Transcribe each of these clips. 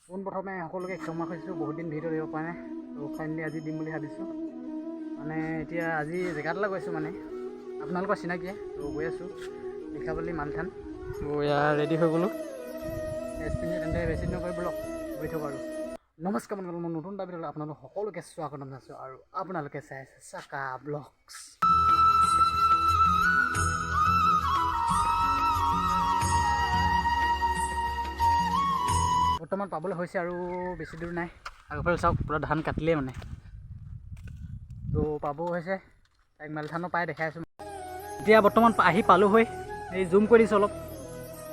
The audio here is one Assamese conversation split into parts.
পোনপ্ৰথমে সকলোকে ক্ষমা খুজিছোঁ, বহুত দিন ভিডিঅ' দিব পৰা নাই। ত' ফাইনেলি আজি দিম বুলি ভাবিছোঁ। মানে এতিয়া আজি জেগা এটালৈ গৈছোঁ, মানে আপোনালোকৰ চিনাকিয়ে। ত' গৈ আছোঁ লিখাবালি মালথান। ত' এয়া ৰেডি হৈ গ'লোঁ, ড্ৰেছ পিন্ধি। তেন্তে বেছি নকৰি ব'লক, গৈ থাকোঁ। আৰু নমস্কাৰ বন্ধুসকল, মই নতুন এটা ভিডিঅ'লৈ আপোনালোক সকলোকে স্বাগতম জনাইছোঁ আৰু আপোনালোকে চাই আছে চাকা ব্লগছ। বৰ্তমান পাবলৈ হৈছে আৰু বেছি দূৰ নাই। আগৰফালে চাওক, পূৰা ধান কাটিলেই মানে। ত' পাব হৈছে, তাইক মালথানো পাই দেখাই আছোঁ। এতিয়া বৰ্তমান আহি পালোঁগৈ। এই জুম কৰি দিছোঁ অলপ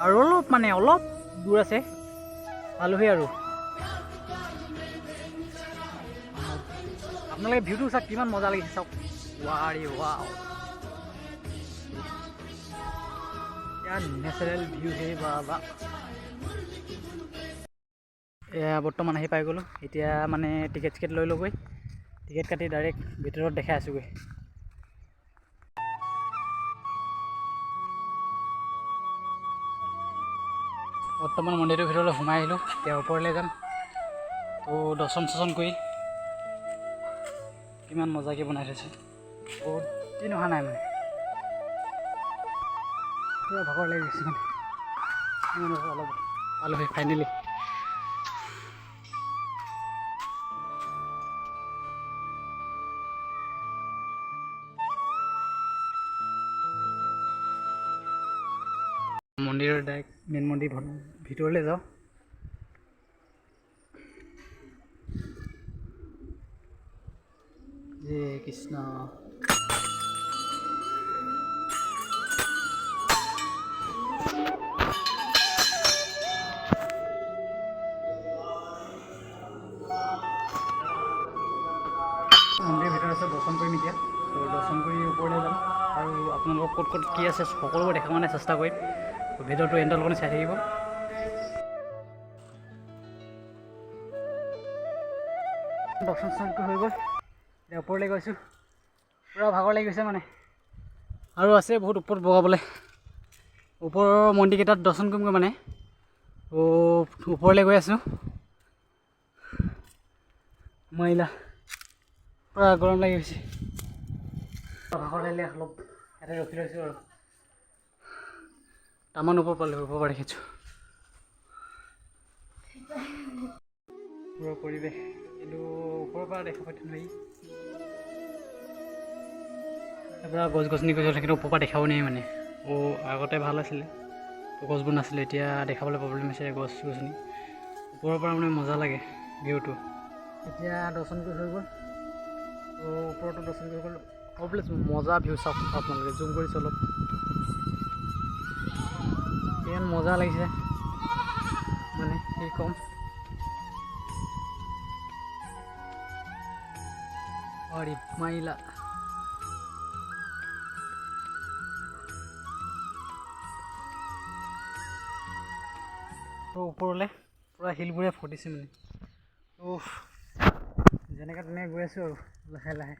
আৰু অলপ, মানে অলপ দূৰ আছে, পালোহি। আৰু আপোনালোকে ভিউটো চাওক, কিমান মজা লাগিছে চাওক। ৱাৰে ৱাও, क्या নেচাৰেল ভিউ হে বাবা! এয়া বৰ্তমান আহি পাই গ'লোঁ। এতিয়া মানে টিকেট চিকেট লৈ ল'গৈ, টিকেট কাটি ডাইৰেক্ট ভিতৰত দেখাই আছোগৈ। বৰ্তমান মন্দিৰটোৰ ভিতৰলৈ সোমাই আহিলোঁ। এতিয়া ওপৰলৈ যাম। ত' দৰ্শন চৰ্শন কৰি, কিমান মজাকৈ বনাই থৈছে। বহুত দিন অহা নাই, মানে পূৰা ভাগৰ লাগি গৈছে। মানে ইমান অলপ পালোহি ফাইনেলি। মন্দিৰৰ ডাইৰেক্ট মেইন মন্দিৰ ভিতৰলৈ যাওঁ। জয় কৃষ্ণ। মন্দিৰৰ ভিতৰত আছে, দৰ্শন কৰিম এতিয়া। ত' দৰ্শন কৰি ওপৰলৈ যাম আৰু আপোনালোকক ক'ত ক'ত কি আছে সকলোবোৰ দেখাব মানে চেষ্টা কৰিম। ভিডিঅ'টো এণ্ডলৈকে চাই থাকিব। দৰ্শন চৰ্শন কৰি হৈ গ'ল, এতিয়া ওপৰলৈ গৈছোঁ। পূৰা ভাগৰ লাগি গৈছে মানে। আৰু আছে বহুত ওপৰত বগাবলৈ। ওপৰৰ মন্দিৰকেইটাত দৰ্শন কৰিমগৈ মানে। ত' ওপৰলৈ গৈ আছোঁ। মহিলা, পূৰা গৰম লাগি গৈছে, ভাগৰ লাগিলে, অলপ ইয়াতে ৰখি লৈছোঁ। আৰু তামান ওপৰ পালোঁ, ওপৰ পৰা দেখিছোঁ ওপৰৰ পৰিৱেশ, কিন্তু ওপৰৰ পৰা দেখাব নোৱাৰি। পূৰা গছ গছনি গছ, কিন্তু ওপৰৰ পৰা দেখাব নোৱাৰি মানে। অ' আগতে ভাল আছিলে, গছবোৰ নাছিলে, এতিয়া দেখাবলৈ প্ৰব্লেম হৈছে গছ গছনি। ওপৰৰ পৰা মানে মজা লাগে ভিউটো। এতিয়া দৰ্শন কৰি হৈ গ'ল। ত' ওপৰতো দৰ্শন কৰি গ'ল। বোলে মজা ভিউ চাওক আপোনালোকে, জুম কৰিছোঁ অলপ, কিমান মজা লাগিছে মানে কি ক'ম। আৰে মাইলা, ওপৰলৈ পূৰা শিলবোৰে ফুটিছে মানে। উফ, যেনেকৈ তেনেকৈ গৈ আছোঁ আৰু লাহে লাহে।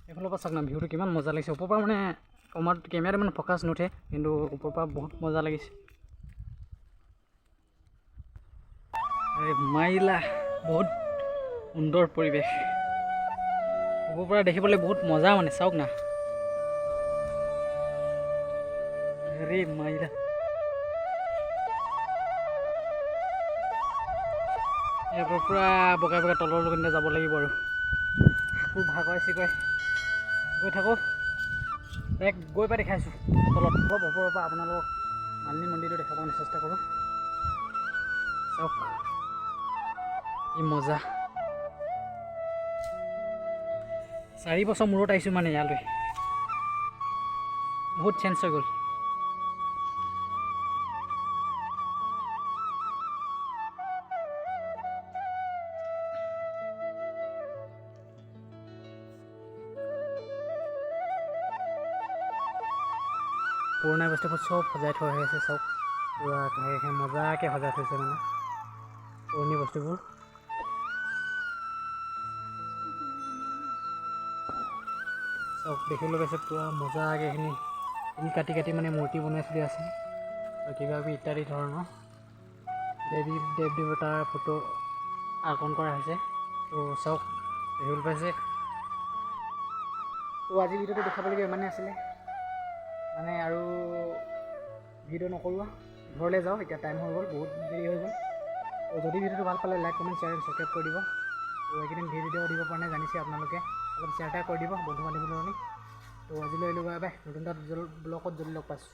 এইফালৰ পৰা চাওক না, ভিউটো কিমান মজা লাগিছে। ওপৰৰ পৰা মানে কমাত কেমেৰাত ইমান ফ'কাছ নুঠে, কিন্তু ওপৰৰ পৰা বহুত মজা লাগিছে। আৰে মাইলা, বহুত সুন্দৰ পৰিৱেশ। ওপৰৰ পৰা দেখিবলৈ বহুত মজা মানে, চাওক না। আৰে মাইলা, ইয়াৰ পৰা পূৰা বগাই বগাই তলৰ যাব লাগিব আৰু খুব ভাগৰে চিগৰে গৈ থাকোঁ। এক গৈ পাই দেখাইছোঁ তলত। অলপ ওপৰৰ পৰা আপোনালোকক মালিনী মন্দিৰটো দেখাব কাৰণে চেষ্টা কৰোঁ। চাওক কি মজা। 4 বছৰ মূৰত আহিছোঁ মানে ইয়ালৈ, বহুত চেঞ্জ হৈ গ'ল। পুৰণা বস্তুবোৰ চব সজাই থোৱা হৈ আছে চাওক। পূৰা ধুনীয়াকৈ মজাকৈ সজাই থৈছে মানে পুৰণি বস্তুবোৰ। চাওক, দেখিবলৈ পাইছে, পূৰা মজাকৈ এইখিনি শিল কাটি কাটি মানে মূৰ্তি বনাই থৈ দিয়া আছে আৰু কিবা কিবি ইত্যাদি ধৰণৰ। দেৱী দেৱ দেৱতাৰ ফটো অংকন কৰা হৈছে। তো চাওক, দেখিবলৈ পাইছে। তো আজি ভিডিঅ'টো দেখাবলগীয়া ইমানেই আছিলে মানে, আৰু ভিডিঅ' নকৰোঁ, ঘৰলৈ যাওঁ। এতিয়া টাইম হৈ গ'ল, বহুত দেৰি হৈ গ'ল। তো যদি ভিডিঅ'টো ভাল পালে like, comment, share and subscribe কৰি দিব। তো এইকেইদিন ভিডিঅ' দিব পৰা নাই, জানিছে আপোনালোকে। অলপ শ্বেয়াৰ এটা কৰি দিব বন্ধু বান্ধৱীৰ লগত। তো আজিলৈ আহিলোঁ, বাই বাই। নতুন এটা ব্লগত জলদি লগ পাইছোঁ।